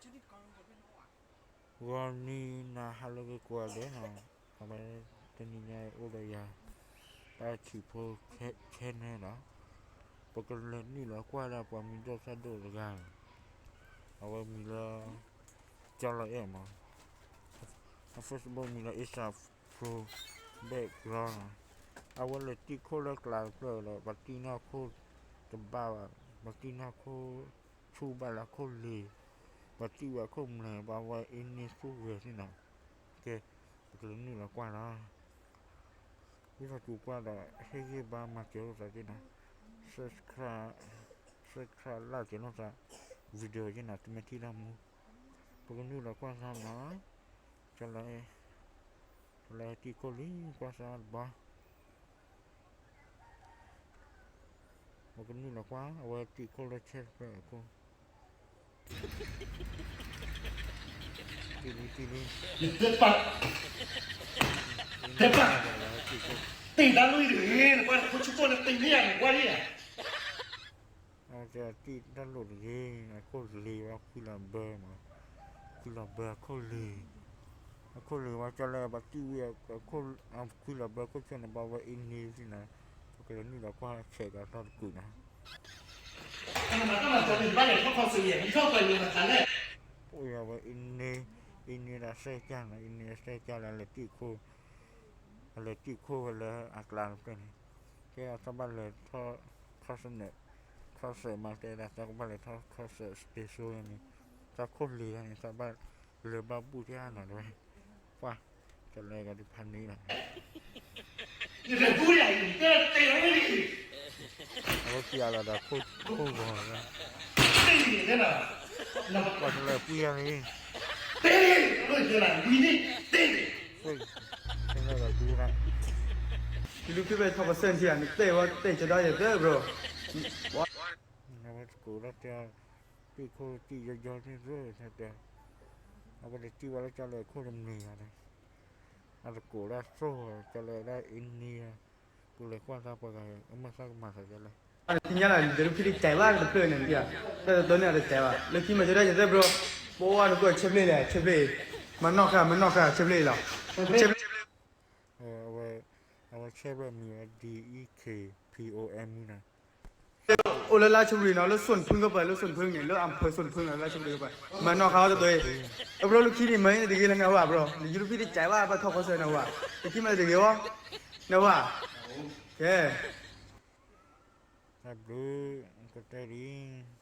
ဂီၤနံၤနၤဟါလၢဂ့ၤကိးဂၤဒဲးနီၤ, အဝဲတနံၤညါအိၣ်ဒီးယၤ တၢ်ဆံးဖိ channel နီၤ, ပကလဲၤနုာ်လီၤကွၢ်ဒၣ်ပှၤမံၤဒိၣ်သၣ်ဒိၣ်တဂၤ, အဝဲမံၤလၢ ကၠီလီၤအဲၣ်မး, အ Facebook မံၤလၢ Asia Pro Background နီၤ, အဝဲလဲၤတံၢ်ခိၣ်လၢကျးတဖျၢၣ်ဒီး ပှၤတံၢ်နီၢ်ခိၣ်တဘၣ်ဘၣ်, ပှၤတံၢ်နီၢ်ခိၣ်ဆူၣ်ဘၣ်လၢအခိၣ်လ့ၤ, ပှၤတံၢ်ဝဲအခိၣ်မျၢၢ် ပှၤဝဲအ့န့ဆူၣ်ဂဲၤသ့ၣ်နီၤ, ကဲ ပကလဲၤနုာ်လီၤကွၢ်လီၤ. ဝံသးစူၤကွၢ်ဒီး ဟ့ၣ်ဂံၢ်ဘါမၤစၢၤလိာ်သးသ့ၣ်နီၤ, subscribe လၢကဲၤလိာ်သး video သ့ၣ်နီၤ တမ့ၢ်ထံၣ်တၢ်မူ, ပကနုာ်လီၤကွၢ်သးနီၤ, ကလဲၤ ကလဲၤတံၢ်ခိၣ်လံ ကွၢ်သးတဘျီ ပကနုာ်လီၤကွၢ် အဝဲတံၢ်ခိၣ်လၢ chest plate အခိၣ်, တံၢ်လံတံၢ်လံ, နတဲပာ်, တဲပာ်, တံၢ်ခိၣ်, တံၢ်တၢ်လီၢ်တဂ့ၤ, နကွၢ်ခိၣ်ဆူၣ်ခိၣ်န့ၣ် တံၢ်န့ၢ်ယၤ နကွၢ်လံဧါ. တံၢ်တၢ်လီၢ်တဂ့ၤ, အခိၣ်လ့ၤဝဲ ခွံလီၤဘၢမး, ခွံလီၤဘၢအခိၣ်လ့ၤ, အခိၣ်လ့ၤဝဲ ကၠီလၢပှၤတံၢ်ဝံၤ ခွံလီၤဘၢခိၣ်ဆၢန့ၣ် ဘၣ်ဝဲအ့န့သ့ၣ်နီၤ, ပကလဲၤနုာ်လီၤကွၢ်ဆဲးကၤထီၣ်တကုာ်နီၤ. အိၣ်ယၤဝဲအ့န့, အ့န့ဒီးစဲးကၢ်နီၤ, အ့န့စဲးကၢ်လၢအလဲၤတံၢ်ခိၣ်, အလဲၤတံၢ်ခိၣ်ဝဲလၢအကျါတဖျၢၣ်န့ၣ်, ကဲအသးဘၣ်လဲၤထီၣ်ခီၣ်စဲး, ခီၣ်စဲးမၤတဲဒၣ် သးကဘၣ်လဲၤထီၣ်ခီၣ်စဲး station န့ၣ်, သးခိၣ်လ့ၤန့ၣ် သးဘၣ်လဲၤဘၣ်ဘူၣ်တၢ်နီၤတဝဲ, ပှၤ ကလဲၤကဒီးဖးန့ၣ်လီၤ. အဝဲက့ၤအလီၤဒီးခိၣ်ဂီၤလီၤ, ပှၤတလၢပှံၢ်ယၤန့ၣ်, ကလဲၤဒီးဒူဒၣ်, ယလူၤဖံးဘၣ်ထီၣ်ပစဲၣ်ထံဧါ, နတဲဝဲတဲကဒီးယတဲ bro. အဝဲတကိးဒၣ်တဲ, တံၢ်ခိၣ်တံၢ်ယီယီန့ၣ်ရၢၢ်တဲ, အဝဲတံၢ်ဝဲလၢကၠီလၢခိၣ်တမံၤဘၣ်န့ၣ်, အတကိးဒၣ်သိၣ် ကၠီလၢဒၣ်အ့န့, ပူၤလဲၤကွၢ်သးပှၤဂၤ အမ့ၢ်သးကမၤသးဒ်လဲၣ်. သ့ၣ်ညါလီၤ ယလူၤဖံးတစဲးဘၣ်တဖျၢၣ်န့ၣ်, တၢ်တတိန့ၣ်အတစဲးဘၣ်, လၢခံမၤကဒီးယတဲ bro, ပအိၣ်ဝဲနကိး chest plate လဲၣ်, chest plate, မၤနီၣ်ဃာ် မၤနီၣ်ဃာ် chest plate လီၤ, chest plate အဝဲ အဝဲ chest plate မံၤဝဲ D E K P O M မံၤနီၤ, အိၣ်လၢလါၡပူၤနီၤ, လၢစွန်ဖုကပၤ, လၢစွန်ဖုန့ၣ်, လၢအဖၢစွန်ဖုန့ၣ်, လါၡပူၤကပၤ, မၤနီၣ်ဃာ်အီၤတတိ, အဘျီလၢခံန့ၣ် မၤအံၤန့ၣ်တဂ့ၤလၢနဝဲ bro, ယလူၤဖံးတစဲးဘၣ် ဘၣ်ထီၣ်ခီၣ်စဲးနဝဲ, လၢခံမၤတဂ့ၤဝဲ, နဝဲ, ကဲ တၢ်ဘျုး ကတဲဒ်အံၤ